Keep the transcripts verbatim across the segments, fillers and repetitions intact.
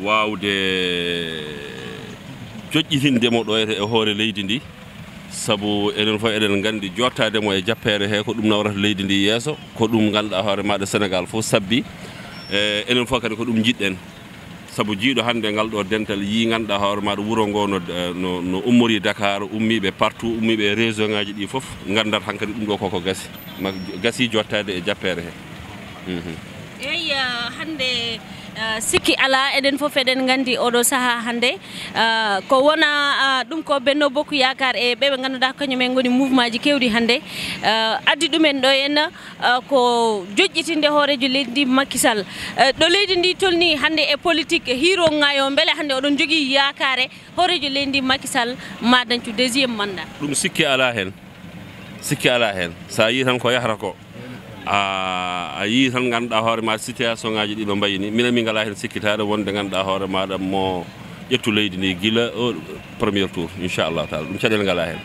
Waawde joƴƴitinde mo ɗo e hoore leydi ndi, sabu enen fof eɗen nganndi jottaade mo e jappeere he ko ɗum nawrata leydi ndi yeeso, ko ɗum ngannduɗaa hoore maaɗa Senegaal fof sabbi. E enen fof kadi ko ɗum njiɗɗen, sabu jiyɗo hannde ngal ɗo dental yii ngannduɗaa hoore maaɗa wuro ngo no, no, no ummori Dakar, ummiiɓe partout, ummiiɓe e région ngaji ɗi fof nganndata hankadi ɗum ɗo koko gasi, ma gasi jottaade e jappeere he. Mhm. Eyi, ah, hannde, ah, sikki alaa, eɗen fof eɗen nganndi oɗo sahaa hannde, ah, ko wona, ah, ɗum ko Benno Bokk Yaakaar e ɓe ɓe ngannduɗaa kañum en ngoni mouvement ji keewɗi hannde, ah, addi ɗumen ɗo henna, ah, ko joƴƴitinde hooreejo leydi ndi Macky Sall. Ah, ɗo leydi ndi tolni hannde e politique hiiro ŋaayo, mbele hannde oɗon njogii yaakaare hooreejo leydi ndi Macky Sall ma dañcu deuxième mandat? Ɗum sikki alaa heen. Sikki alaa heen. So a yii tan ko yahata ko, a, a yii tan ngannduɗaa hoore ma situation ngaji ɗi no mbayi ni. Minen min ngalaa heen sikkitaade wonde ngannduɗaa hoore maaɗa mo ƴettu leydi ndi gila o premier tour, inchallahu taala. Ɗum caɗeele ngalaa heen.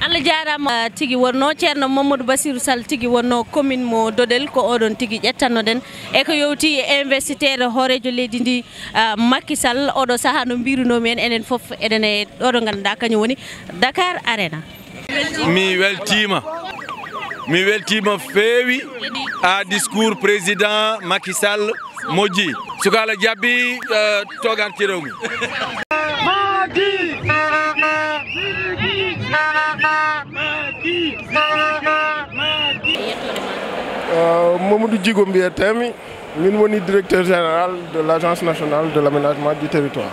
Allah jaaraama tigi wonno Ceerno Mamadou Bassirou Sall tigi wonno commune mo Dodel, ko oɗon tigi ƴettannoɗen e ko yowti e investiteur hooreejo leydi ndi, ah, Macky Sall. Oɗo sahaa no mbirunomi en, enen fof eɗen e ɗo ɗo ngannduɗaa kañum woni Dakar Arena. Mi weltiima. Mi weltiima feewi. A discours président Macky Sall moƴƴi. Sukaala jabbi, eh, togan tiromi. Eh, Mamadou Djigo mbiyetemi. Min woni directeur général de l'Agence nationale de l'aménagement du territoire.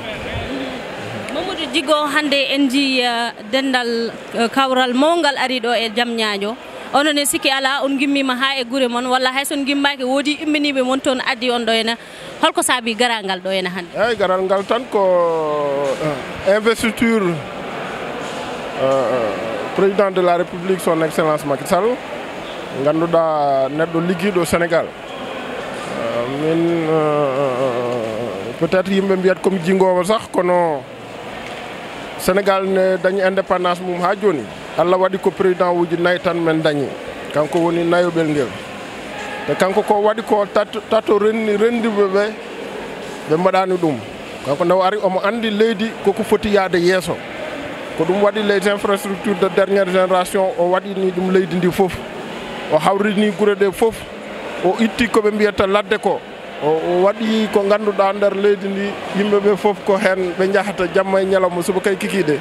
Mamadou Djigo, hannde en njii, eh, denndal, eh, kawral mawngal ari ɗo e Jam Ñaajo. Onon e sikki alaa, on ngimmiima haa e gure mon, walla hay so on ngimmaaki, woodi imminiiɓe mon toon addi on ɗo ena. Holko saabi garaangal ɗo ena hannde? Eeyi, garal ngal tan ko, eh, investiture, eh, président de la République, son excellence Macky Sall, ngannduɗaa neɗɗo liggiiɗo Sénégal. Eh, min, eh, peut-être yimɓe mbiyat ko mi jingoowo sah, kono Sénégal ne dañi indépendance mum haa jooni. Allah waɗi ko président uji nayi tan min dañi. Kanko woni nayoɓel ngel. Te kanko ko waɗi ko tat-, tato renndi, renndiɓe ɓe, ɓe mbaɗaani ɗum. Kanko nde o ari omo anndi leydi koko foti yahde yeeso. Ko ɗum waɗi les infrastructures de dernière génération, o waɗini ɗum leydi ndi fof. O hawrini gure ɗe fof. O itti ko ɓe mbiyata ladde ko. O, o waɗi ko ngannduɗaa nder leydi ndi, yimɓe ɓe fof ko heen ɓe njahata jamma e ñalawma, subaka e kikiiɗe.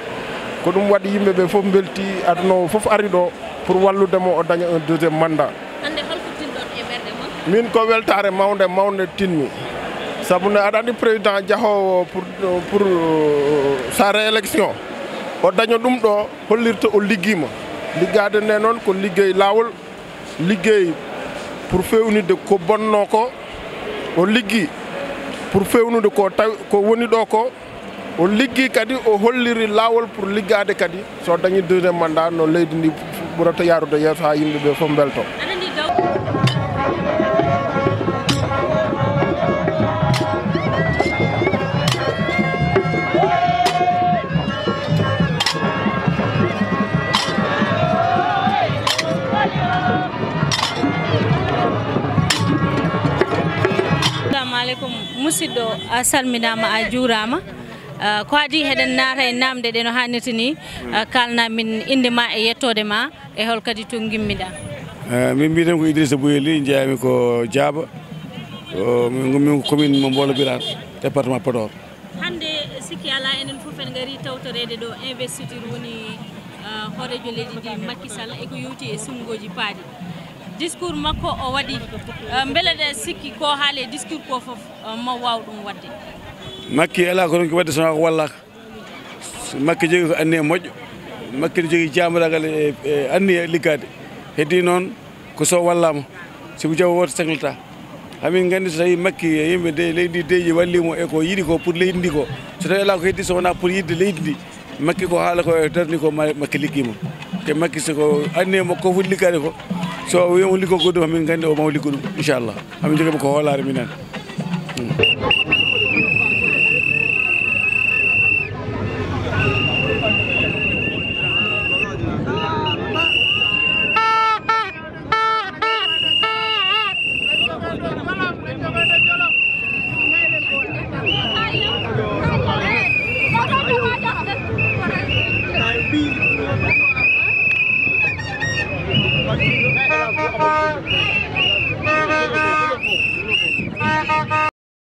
Ko ɗum waɗi yimɓe ɓe fof mbelti, aduna o fof ari ɗo pour wallude mo o daña un deuxième mandat. Hannde holko tinɗon e ɓerɗe mon? Min ko weltaare mawnde, mawnde tinmi. Sabu ne aɗa anndi président jahoowo pour, pour, euh, sa réélection, o daña ɗum ɗo hollirta o liggiima. Liggaade nde noon ko liggey laawol, liggey pour feewnitde ko bonnoo ko, o liggi pour feewnude ko tawi ko woni ɗo ko, o liggi kadi o holliri laawol pour liggaade kadi, so dañi deuxième mandat no leydi ndi ɓurata yaarude yeeso haa yimɓe ɓe fof mbelto. Assalamu aleykum, musidɗo, a salminaama, a juuraama. Ah, ko adii heɗen naata e naamnde ɗe no haanirta ni, ah, kaalna min innde ma e yettoode ma, e hol kadi to ngimmiɗaa? Eh, min mbiyetee ko Idrissa Bouyeli, njeyaami ko Diaba. O, min ngummi ko commune mo Mboolo Biraan, département Podor. Hannde, sikki alaa, enen fof en ngarii tawtoreede ɗo investiture woni, ah, hooreejo leydi ndi, Macky Sall, e ko yowti e suɓngooji paaɗi. Discours makko o waɗi, ah, mbele ɗe sikki ko haali e discours ko fof, ah, ma waaw ɗum waɗde? Makki alaa ko ronki waɗde so wonaa ko wallaaka. Makki jogii ko anniya moƴƴo. Makki ne jogii jaamiragal e, e anniya liggaade. Heddii noon, ko so wallaama, sibu jawo wooto saklata. Hamin nganndi so tawii Makki e yimɓe de, leydi deeƴi walli mo e ko yiɗi ko pour leydi ndi ko. So tawii alaa ko heddi so wonaa pour yiɗde leydi ndi. Makki ko haala ko e darni ko ma-, Makki liggiima. Te Makki so ko anniya makko ko foti liggaade ko. So o wiima liggo goɗɗum hamin nganndi o maw liggo ɗum, inchallah. Hamin jogii ko hoolaare minen.